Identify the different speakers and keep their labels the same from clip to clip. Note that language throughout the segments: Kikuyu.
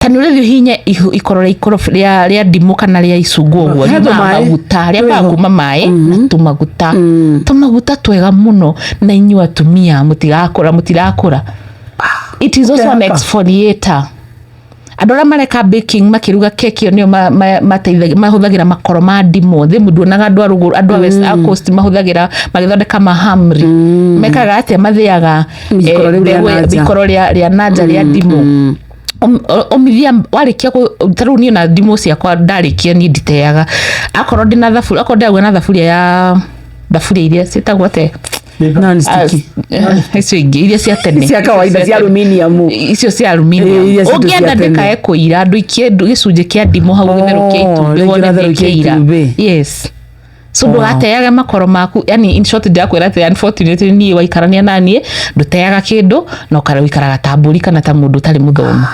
Speaker 1: Ta nĩ ũrĩthiĩ ũhihinye ikoro rĩa ikoro rĩa ndimũ kana rĩa icungwa ũguo,
Speaker 2: He
Speaker 1: riumaga
Speaker 2: tũmaĩ
Speaker 1: maguta, rĩambaga
Speaker 2: twĩho.
Speaker 1: kuma maĩ na tũmaguta, tũmaguta twega mũno. Na inyuĩ atumia mũtigakũra, mũtirakũra. It is also an
Speaker 2: Ũkehaka.
Speaker 1: exfoliator. Andũ arĩa mareka baking, makĩruga keki ĩyo, nĩo mateithagia, mahũthagĩra makoro ma ndimũ. Thĩ nduonaga andũ a rũgũrũ, andũ a west, a coast mahũthagĩra magĩthondeka mahamri, mekaga atĩa? Mathĩaga
Speaker 2: Ikoro rĩu rĩa
Speaker 1: mbegũ
Speaker 2: nanja.
Speaker 1: ikoro rĩa nanja rĩa ndimũ. Ũmithia warĩkia ta rĩu niĩ na ndimũ ciakwa ndarĩkia, niĩ nditeaga. Akorwo ndĩna thaburia, akorwo ndĩraruga na thaburia ya thaburia iria ciĩtagwo atĩa?
Speaker 2: Non-sticky.
Speaker 1: Ah, icio ingĩ iria cia tene.
Speaker 2: Cia kawaida, cia aluminium.
Speaker 1: Icio cia aluminium.
Speaker 2: Iria citũ cia
Speaker 1: Ũngĩenda
Speaker 2: tene.
Speaker 1: ndĩkae kũira, ndũikie gĩcunjĩ kĩa ndimũ hau, ũgĩtherũkie
Speaker 2: Oh,
Speaker 1: itumbĩ
Speaker 2: rĩngĩ
Speaker 1: wone
Speaker 2: ũratherũkia
Speaker 1: ndĩkĩira.
Speaker 2: itumbĩ.
Speaker 1: Yes, so ndũgateage makoro maku. Yani in short, ndĩrakwĩra atĩ unfortunately niĩ waikarania na niĩ ndũteaga kĩndũ, na ũkara ũikaraga ta mbũri kana ta mũndũ ũtarĩ mũthomu.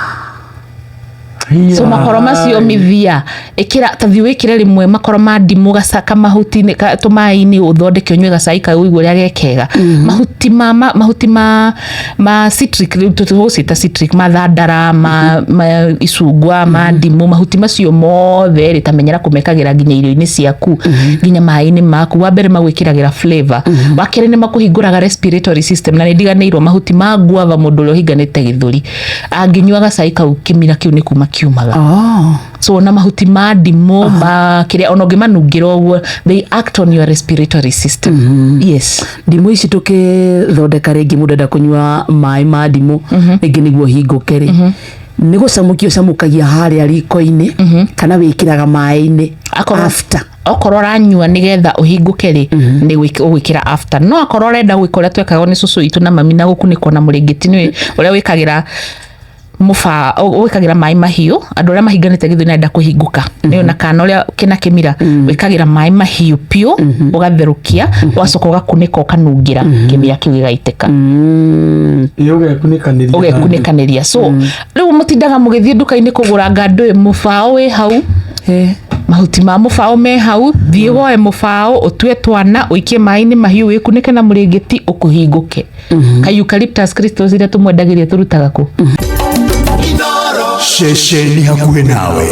Speaker 1: So makoro macio mithia, ĩkĩra, ta thiĩ wĩkĩre rĩmwe makoro ma ndimũ gacaka mahuti-inĩ tũmaĩ-inĩ, ũthondeke ũnyue gacai kau, ũigue ũrĩa gekega. Mahuti ma citric, rĩu tũgũciĩta citric, ma thandara, ma icungwa, ma ndimũ, mahuti macio mothe rĩ, ta menyera kũmekagĩra nginya irio-inĩ ciaku, nginya maĩ-inĩ maku. Wa mbere magwĩkĩragĩra flavor, wa kerĩ nĩ makũhingũraga respiratory system. Na nĩ ndiganĩirwo mahuti ma guava, mũndũ ũrĩa ũhinganĩte gĩthũri angĩnyua gacai kau, kĩmira kĩu nĩ kuma kiumaga.
Speaker 2: Oh.
Speaker 1: So ona mahuti ma ndimũ, ma kĩrĩa, ona ũngĩmanungĩra ũguo, they act on your respiratory system, yes.
Speaker 2: Ndimũ ici tũkĩthondeka, rĩngĩ mũndũ enda kũnyua maĩ ma ndimũ rĩngĩ nĩguo hingũke rĩ, nĩ gũcamũkia ũcamũkagia harĩa riko-inĩ kana wĩkĩraga maĩ-inĩ after?
Speaker 1: Okorwo ũranyua nĩgetha ũhingũke rĩ, nĩ ũgwĩkĩra after. No akorwo ũrenda gwĩka ũrĩa twekagwo nĩ cũcũ witũ na mami na gũkunĩkwo na mũrĩngĩti, nĩ ũrĩa wĩkagĩra mũba, wĩkagĩra maĩ mahiũ. Andũ arĩa mahinganĩte gĩthũri na kũhingũka nĩ ona kana ũrĩa kĩna kĩmira, wĩkagĩra maĩ mahiũ piũ, ũgatherũkia, ũgacoka ũgakunĩka, ũkanungĩra, kĩmira kĩu gĩgaitĩka.
Speaker 3: Ĩ, ũgekunĩkanĩria.
Speaker 1: Ũgekunĩkanĩria. So rĩu mũtindaga mũgĩthiĩ nduka-inĩ kũgũra ngandũ, mũbaũ wĩ hau, mahuti ma mũbaũ me hau. Thiĩ woe mũbaũ, ũtue twana, ũikie maĩ-inĩ mahiũ, wĩkunĩke na mũrĩngĩti, ũkũhingũke. Ka eucalyptus crystals iria tũmwendagĩria tũrutaga kũ?
Speaker 4: Ceceni hakuhĩ nawe.